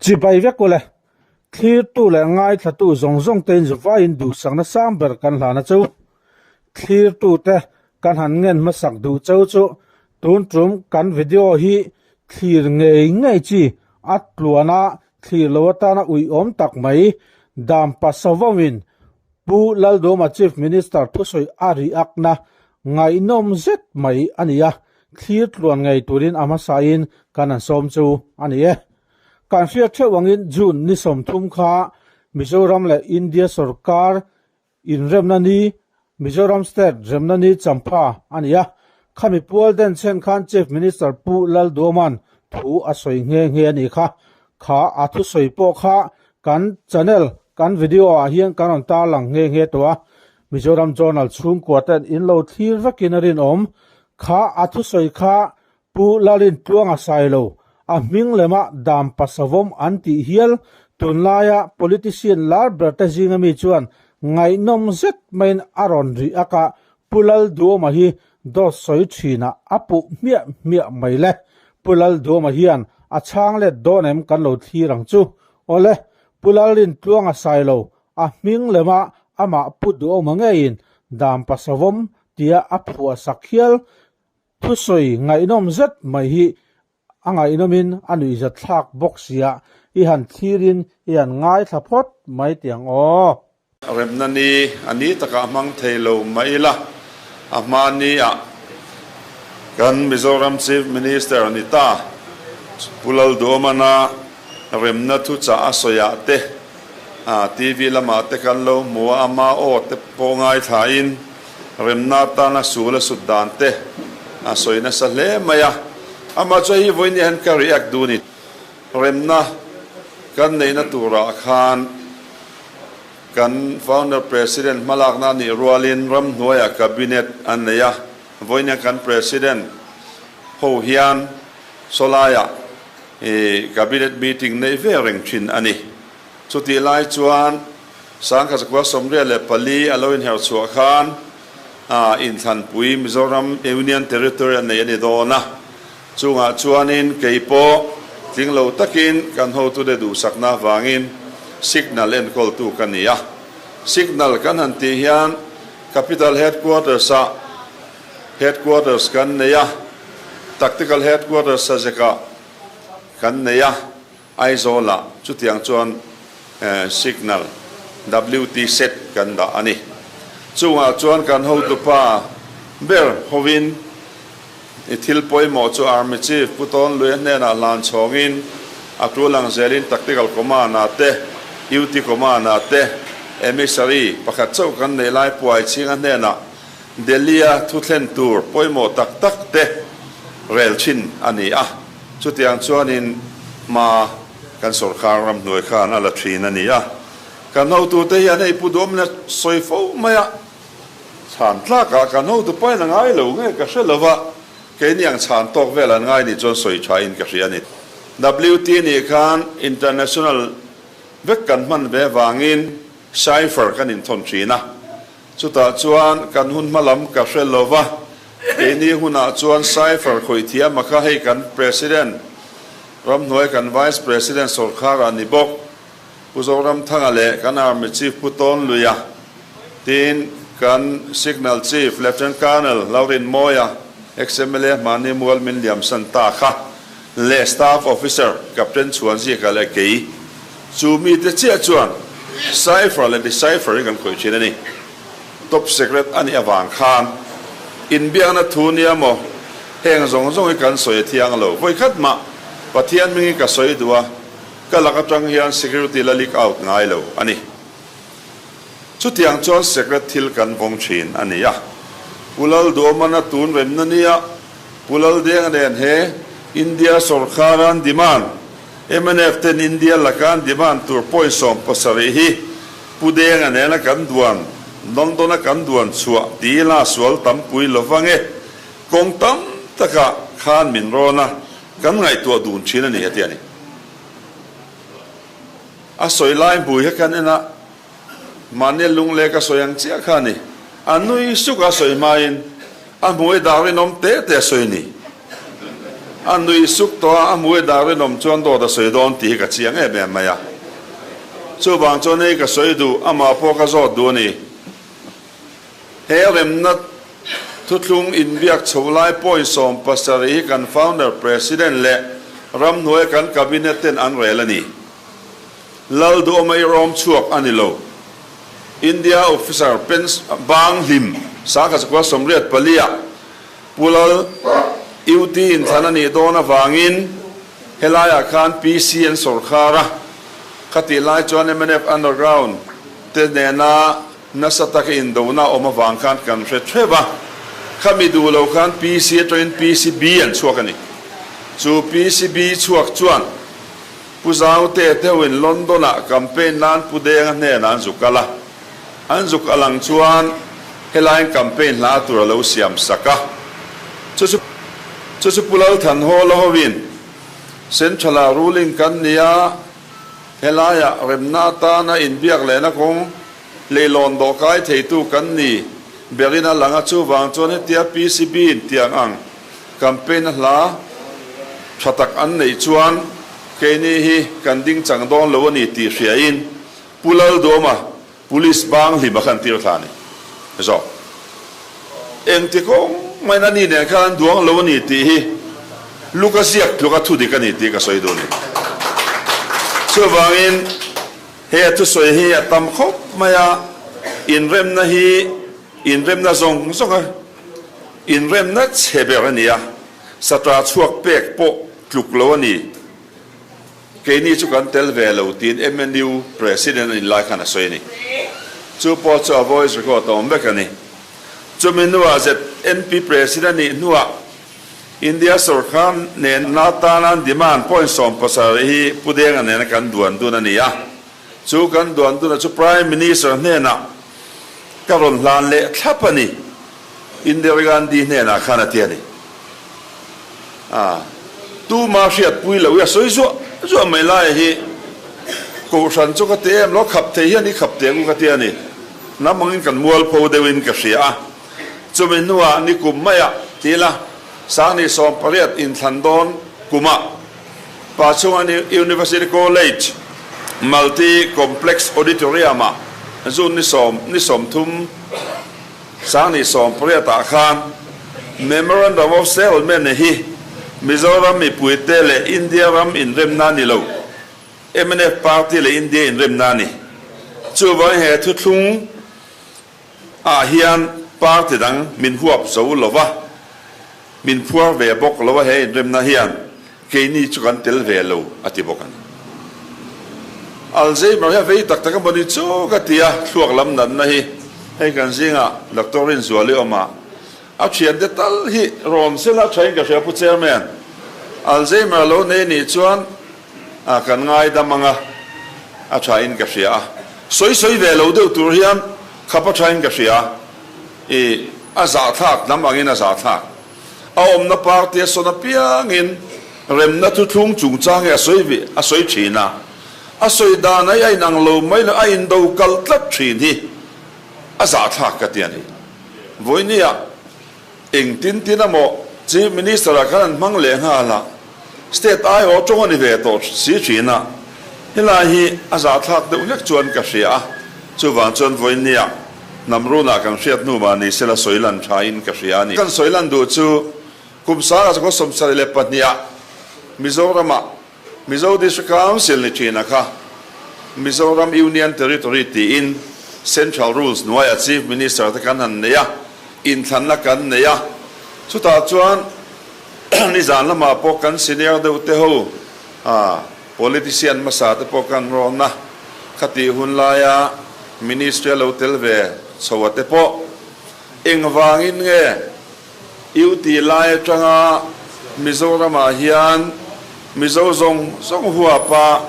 Chibai vek ule, thlirtu leh ngaithlatu zawng zawng te inzuvaiin duhsakna sang ber kan hlana chu. Thlirtute kan han ngen hmasak duh cheu chu tun tum kan video hi thlir ngei ngei chi a tluana thlir lo atana uiawm tak mai dam pasavawmin Pu Laldawma Chief Minister thusawi a riakna ngaihnawm zet mai a ni a, thlir tluan ngei turin a hmasain kan han sawm chu a ni e. Kan hriat theuh angin June ni 30 kha Mizoram leh India sorkar inremna ni, Mizoram State remna ni champha a ni a, khami pual den chen khan Chief Minister Pu Lalduoma'n thu a sawi nghe nghe a nih kha. Kha a thusawi pawh kha Kan channel, kan video ah hian kan rawn tarlang nghe nghe tawh a, Mizoram Journal chhungkua ten in lo thlir vekin a rinawm. Kha a thusawi kha Pu Lalin Tluanga Sailo, a hming lema Dam Pasavawm an tih hial tunlaia politician lar ber te zinga mi chuan ngaihnawm zet maiin a rawn rih ak a, Pu Lalduama hi dawt sawi thinah a puh hmiah hmiah mai le. Pu Lalduama hian a chhang let dawn em kan lo thlir ang chu. Awle, Pu Lalrin Tluanga Sailo, a hming lema amah Pu Duhawma ngeiin Dam Pasavawm tia a phuah sak hial thusawi ngaihnawm zet mai hi a ngaihnawmin a nuihzat thlak bawk sia, i han thlirin i han ngaithla phawt mai tiang aw. Remna ni a ni takah hmang thei lo mah ila, a hma ni ah kan Mizoram Chief Minister ni ta Pu Lalduhawmana remna thuchah a sawi ah te TV lamah te kan lo hmu a, ama aw te pawh ngaithlain remna atana sul a sut dan te a sawi nasa hle mai a, amah chu hei vawiin hian ka react duh a ni. Remna kan neihna turah khan kan Founder President hmalakna a nih rualin ramhnuaiah Cabinet an nei a, vawiin kan President ho hian sawlaiah Cabinet meeting neih ve reng thin a ni. Chutih lai chuan 1984 a lo inherh chhuah khan inthlanpui Mizoram Union Territory a nei a ni dawn a. Chungah chuanin kei pawh tling lo takin kan hotute duhsakna avangin signal enkawltu ka ni a. Signal kan han tih hian Capital Headquarters-ah Headquarters kan nei a, Tactical Headquarters Sazekah kan nei a, Aizawlah chutiang chuan signal WT set kan dah a ni. Chungah chuan kan hotupa ber hovin i thil pawimawh chu Army Chief Pu Tawnluia hnenah hlan chhawngin a tul ang zelin Tactical Command-ah te, UT Command-ah te, Emissary pakhat chauh kan neih lai Puai Chhinga hnenah Delhi-a thuthlen tur pawimawh tak tak te rel thin a ni a. Chutiang chuanin hma kan sorkar ramhnuai khan a la thin a ni a. Kan hotute hian hei pu duhawmna sawi fo mai a, chhan tlakah kan hotu pain a ngai lo nge ka hre lo va, keini ang chhan tawk vel an ngai nih chuan sawi tha in ka hria a ni. WT nih khan international vek kan hman ve vangin cipher kan inthawn thin a. Chutah chuan kan hun hma lam ka hre lo va, keini hunah chuan cipher khawih thiam a kha hei kan President, ramhnuai kan Vice President sawrkharah ni bawk, Pu Zoramthanga leh kan Army Chief Pu Tawnluia, tin kan Signal Chief Lieutenant Colonel Lalrinmawia, ex-MLA Hmani Mual min liamsan ta kha leh Staff Officer Captain Chhuanzika leh kei Chu mite chiah chuan cipher leh decipher hi kan khawih thin a ni. Top secret a nih avang khan inbiakna thu nia maw heng zawng zawng hi kan sawi a thiang lo. Vawikhat mah Pathian hming hi ka sawi duh a, ka lak atang hian security la leak out ngai lo a ni. Chutiang chuan secret thil kan vawng thin a ni a. Pu Lalduhawmana tun remna nia Pu Laldenga nen he India sawrkharan demand Mnf ten India laka an demand tur point 70 hi Pu Denga nena kan duan London a kan duan chhuah ti ila sual tampui lova nge kawng tam takah khan min rawn a, kan ngaihtuah dun thin a ni a ti a ni. A sawi lai hmui kha kan en a, mahni lunglek a sawi ang chiah kha a ni. A nui suk a sawi hmain a hmui dar rinawm te te a sawi a ni. A nuih suk tawh a, a hmui dar rinawm chuan dawt a sawi dawn tih hi ka chiang em em mai a. Chuvang chuan hei ka sawi duh, amah pawh ka zawt duh a ni. He remna thuthlung inbiak chho lai point 70 hi kan founder President leh ramhnuaia kan Cabinet ten an rel a ni. Lal duhawma i rawm chhuak a ni lo. India officer pens bang hlim sangkhat zakua 84 ah Pu Lal UT inthlan a nih dawn avangin helaiah khan PC an sawrkhar a, khatih lai chuan mnf underground te nena Nasa taka indona awm avang khan kan hre theuh a, khami duh lo khan PC atangin PCB an chhuak a ni. Chu PCB chhuak chuan Pu Zaute deuhin London-ah campaign nan Pu Denga hnenah an zuk kal a, an zuk kal ang chuan helaiin campaign hla tur a lo siam sak a. Chu chu chu chu Pu Lalthanhawla hovin Central-ah ruling kan ni a, Helaiah remna atana inbiak lehna kawng leilawn dawhkai theitu kan ni berin a lang a, chuvang chuan hetia PCB in tiang ang campaign a hla tha tak an neih chuan keini hi kan ding chang dawn lo a ni tih hriain Pu Lalduama Police bang hlim a khan tir thla a ni zawk. Engti kawng main a ni nen khan an duang lo a ni tih hi Luka ziak tluk a thudik a ni tih ka sawi duh a ni. Chuvangin he a thusawi hi a tam khawp mai a, inremna hi inremna zawng zawng a inremna chhe ber a ni a, satra chhuak pek pawh tluk lo a ni. Keini chu kan tel ve lo tiin MNU President a inlai khan a sawi a ni. Chu pawh chu a voice record a awm vek a ni. Chumi hnuah ZNP President nih hnuah India sawrkar nen atana an demand point 70 hi Pu Denga nena kan duan dun a ni a. Chu kan duan duna chu Prime Minister hnenah ka rawn hlan leh thlap a ni. Indira Gandhi hnenah khan a ti a ni. A, tuma hriatpui lo i a sawi zuah zuah mai lai hi Kohhran chu ka ti em lo, khap thei hian i khap teh ang u ka ti a ni. Hnam angin kan mualpho deuhin ka hria a. Chumi hnuah nikum maiah ti ila Sangni 18 inthlan dawn kumah Pachhunga University College Multi Complex Auditorium-ah June ni sawm ni 30 Sangni 18 ah khan Memorandum of Settlement hi Mizoram mipuite leh India ram inremna a ni lo, mnf party leh India inremna a ni. Chuvangin he thuthlung ah hian party dang min huap zo lo va, min phuar ve bawk lo a he inremna hian keini chu kan tel ve lo a ti bawk a ni. Alzheimer hi a vei tak tak a mawni chu ka ti a, thluak lam natna hi hei kan zingah Doctor Rinzuali awm a, a thiante tal hi rawn sela thain ka hria Pu Chairman, Alzheimer lo nei nih chuan a kan ngaidam ang a, a thain ka hria a, sawi sawi ve lo deuh tur hian khap a thain ka hria a, i a zahthlak hnam angin a zahthlak. A awmna party a sawn apiangin remna thuthlung chungchang hi a sawi ve a sawi thin a, a sawi dan hi a inang lo mai lo, a indo kal tlat thin hi a zahthlak ka ti a ni. Vawinia engtin tin emaw Chief Minister ah khan an hmang leh nghal a, State aiawh tawng a ni ve tawh si thin a, helai hi a zahthlak deuh hlek chuan ka hria a, chuvang chuan vawinia hnam runah kan hriat hnu mah ni sela sawi lan tha in ka hria a ni. Kan sawi lan duh chu kum sangah chakhaw 72 ah Mizoramah Mizo District Council ni thin a kha Mizoram Union Territory tiin Central Rules hnuaiah Chief Minister te kan han nei a, inthlanna kan nei a, chutah chuan nizan lamah pawh kan senior deuh te ho politician hmasa te pawh kan rawn a, khatih hun laia Ministry a lo tel ve chho a te pawh engvangin nge UT lai atanga Mizoramah hian Mizo zawng zawng huapa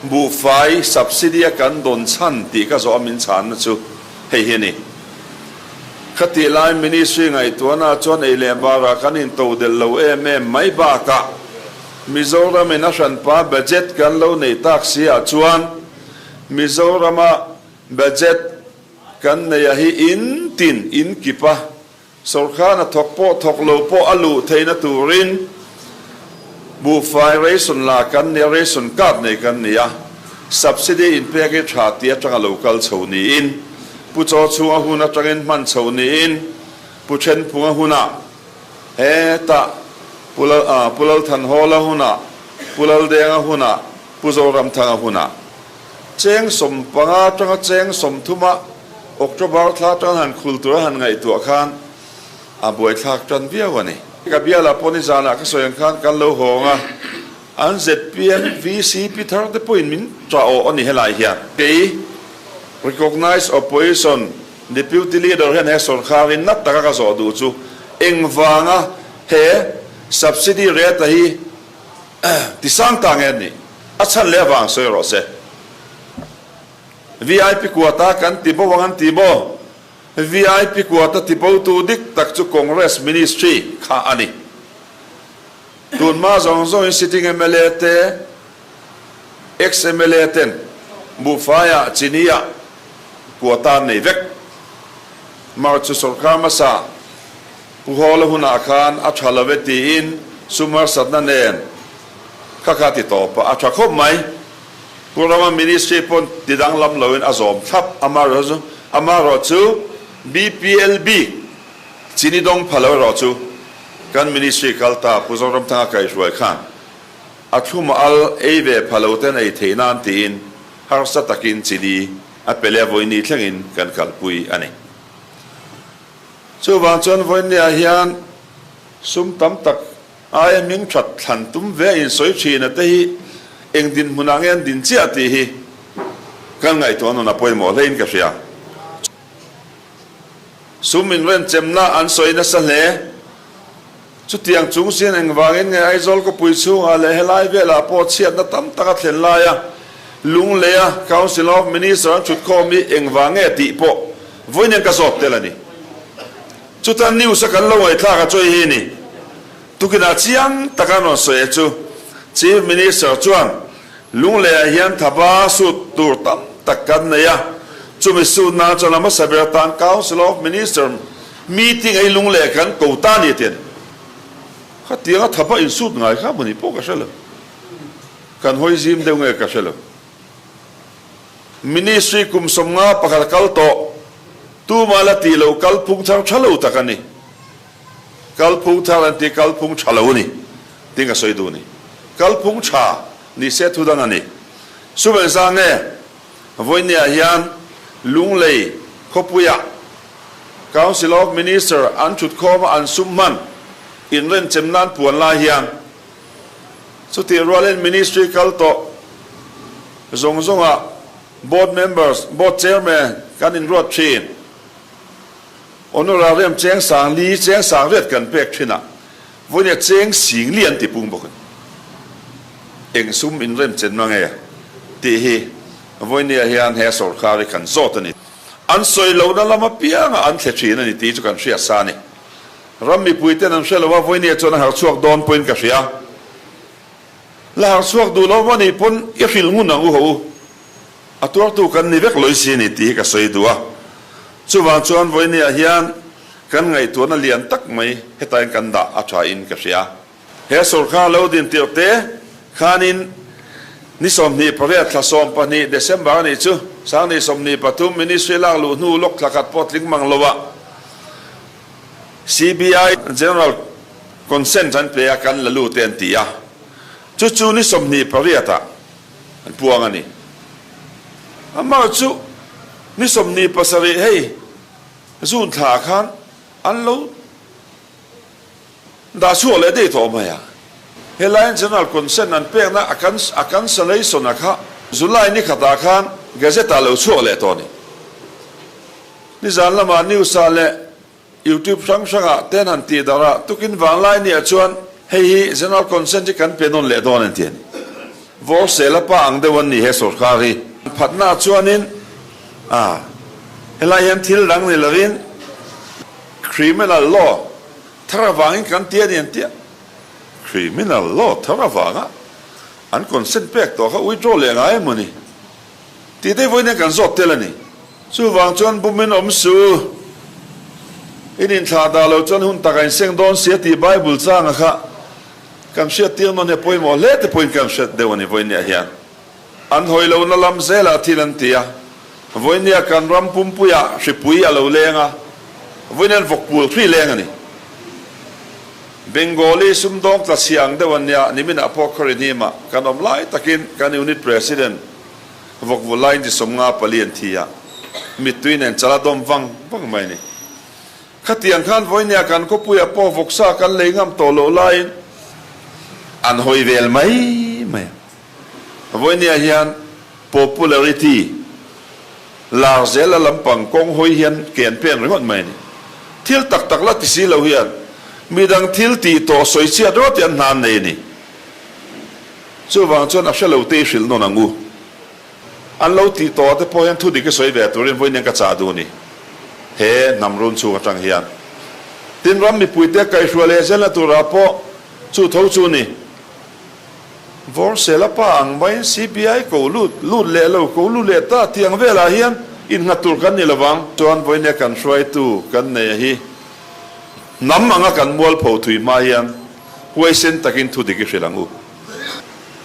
buhfai subsidy a kan dawn chhan tih ka zawh a min chhanna chu hei hi a ni. Khatih lai Ministry ngaihtuahna chuan ei leh barah kan intodelh lo em em mai bakah Mizoramin a hranpa budget kan lo nei tak si ah chuan Mizorama budget kan neih a hi in tin in kip a, Sawrkhan a thawk pawh thawk lo pawh a luh theihna turin. Buhfai ration la kan nia, ration card nei kan ni a, subsidy inpek hi tha tih atanga lo kal chho niin, Pu Chaw chhunga hun atangin hman chho niin, Pu Thenphunga hunah hetah Pu Lal Pu Lalthanhawla hunah, Pu Laldenga hunah, Pu Zoramthanga hunah cheng 15 atanga cheng 30 ah October thla atang han khul tura han ngaihtuah khan a buaithlak tan viau a ni. Ka bialah pawh nizanah ka sawi ang khan kan lo hawng a, an zpm VCP thar te pawhin min tah awh a ni helai hian. Kei Recognized Opposition Deputy Leader hian he sawrkharin nat taka ka zawh duh chu engvanga he subsidy rate a hi ti sang ta nge a nih? A chhan leh avang sawi rawh se. VIP quota kan ti bo ang an ti maw? VIP quota ti botu dik tak chu Congress Ministry kha a ni. Tunhma zawng zawngin sitting mla te, ex-mla ten buhfaiah, chiniah quota an nei vek. March chu sorkar hmasa Pu Hawla hunah khan a tha lo e tiin sum harsatna nen kha kha ti tawp a, a tha khawp mai. Pu Rama Ministry pawn ti danglam loin a zawm thlap. Amaherawh chu BPL bik chini dawng pha lo erawh chu kan Ministry kal ta Pu Zoramthanga kaihruai khan a thlum al ei ve pha lo ten ei theih nan tiin harsa takin chini a pe leh a vawiini thlengin kan kalpui a ni. Chuvang chuan vawiinniah hian sum tam tak Aia hming that thlan tum ve a insawi thin a te hi eng dinhmun ah nge an din chiah tih hi kan ngaihtuah nawn a pawimawh hlein ka hria. Sum inrenchemna an sawi nasa hle. Chutiang chung sin engvangin nge Aizawl khawpui chhungah leh helai velah pawh chhiatna tam tak a thlen laia Lungleia Council of Minister an thutkhawm hi engvang nge tih pawh vawiin ka zawt tel a ni. Chuta news a kan lo ngaihthlak a chawi hi ni. Tukinah chiang taka an rawn sawi a chu Chief Minister chuan Lungleiah hian thaba sut tur tam tak kan nei a, chumi sut nan chuan a hmasa ber atan Council of Minister meeting a hi Lunglei kan ko ta ni a ti a ni. Khatianga thaba insut ngai kha maw ni pawh ka hre lo. Kan hawi zim deuh nge ka hre lo. Ministry kum 51 a kal tawh, tumah la tih loh kalphung thar tha lo tak a ni. Kalphung thar an tih kalphung tha lo a ni tih ka sawi duh a ni. Kalphung tha ni se thu dang a ni. Subenza nge Vawinia hian Lunglei khawpuiah Council of Minister an thutkhawm a an sum hman inrenchem nan puan lai hian Chutih rualin Ministry kal tawh zawng zawngah Board members, Board Chairman kan inruat thin. Honorarium cheng sang li, cheng sang riat kan pek thin a, vawinia cheng sing li an ti pung bawk a ni. Eng sum inremchen mang e tih hi vawinia hian he sawrkar hi kan zawt a ni. An sawi lohna lam apiangah an thle thin a ni tih chu kan hriat sa a ni. Ram mipui ten an hre lo a, vawinia chuan a harh chhuak dawn pawhin ka hria. La harh chhuak duh lo maw nih pawn i hrilh ngun ang u ho u. A tuartu kan ni vek lawih si ni tih hi ka sawi duh a. Chuvang chuan vawinia hian kan ngaihtuahna lian tak mai hetain kan dah a tha in ka hria. He sawrkar lo din tirh te khanin ni 28 thla 12 December a nih chu Sangni 23 Ministry lak luh hnu lawk thla khat pawh tling mang lo ah CBI General Consent an pe a, kan la lut e an ti a. Chu chu ni 28 ah an puang a ni. Amah chu ni 27 hei June thla ah khan an lo dah chhuak leh daih tawh mai a. Helaiin General Consent an pekna a a cancellation a kha July ni khatah khan Gazette ah lo chhuak leh tawh a ni. Nizan lamah news ah leh YouTube hrang hrangah ten han tih darh a, tukin vanglai nia chuan hei hi General Consent hi kan pe nawn leh dawn an ti a ni. Vawrsela pa ang deuh an ni he sawrkar hi. Phatna chuanin a helai hian thil dang ni lovin Criminal Law thar avangin kan ti a ni an ti a. Criminal Law thar avanga an consent pek tawh kha withdraw leh ngai emaw ni? Tih te vawiin hian kan zawt tel a ni. Chuvang chuan bumin awm su. In inthlah dah lo chuan hun tak a inseng dawn si a tih Bible changa kha. Kan hriat tir nawn hi a pawimawh hle te pawhin kan hriat deuh a ni vawinia hian. An hawi lohna lam zelah thil an ti a, vawinia kan ram pumpuiah hripui a lo leng a, vawiin hian vawkpul hri leng a ni. Bengali sumdawng tla chhia ang deuh an nia, niminah pawh Khawrihnimah kan awm lai takin kan unit president vawkvul laiin chi 54 an thi a, mittui nen chala dawm vang vang mai a ni. Khatiang khan vawinia kan khawpuiah pawh vawksa kan lei ngam tawh loh laiin an hawi vel mai mai a. Vawinia hian popularity lar zel a lampang kawng hawi hian ke an pen ringawt mai a ni. Thil tak tak la ti si lo hian midang thil tih tawh sawi chiat rawt hi an hna an nei a ni. Chuvang chuan a hre lo te i hrilh nawn ang u. An lo tih tawh te pawh hian thu dik i sawi ve turin vawiin ka chah duh a ni. He hnam run chhung atang hian tin ram mipuite kaihhruai leh zelna turah pawh chu tho chu ni. Vawrsela pa ang maiin CBI ko lut lut leh lo ko lut leh ta tih ang velah hian innghat tur kan ni lovang. Chuan vawiin kan hruaitu kan nei a hi hnam anga kan mualpho thui hma hian huaisen takin thu dik i hrilh ang u.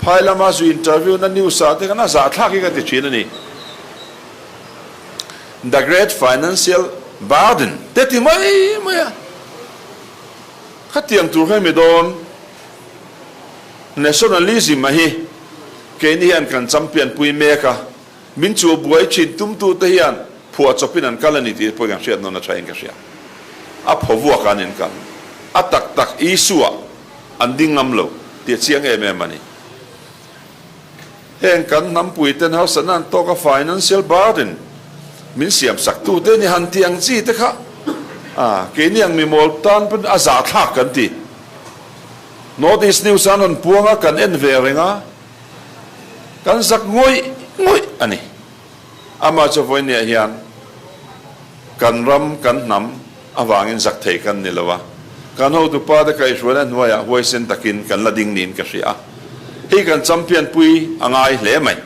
Phai lama zu interview na news ah te khan a zahthlak hi ka ti thin a ni. The great financial burden te ti mai mai a. Khatiang tur kha mi dawn. Nationalism a hi keini hian kan champion pui mek a, min chu buai thin tumtute hian phuah chawpin an kal a ni tih pawh kan hriat nawn a thain ka hria. A phaw vuak an in kal. A tak tak Isua an ding ngam lo tih a chiang em em a ni. Heng kan hnampui ten harsatna an tawk a financial burden min siam sak tu te ni han tih ang chi te kha a keini ang mimawl tan pawn a zahthlak kan ti. North East News an rawn puang a kan en ve reng a kan zak ngawih ngawih a ni. Amah chu vawinia hian kan ram kan hnam avangin zak thei kan ni lo a, kan hotupa te kaihhruaina hnuaiah huaisen takin kan la ding niin ka hria a, hei kan champion pui a ngai hle mai.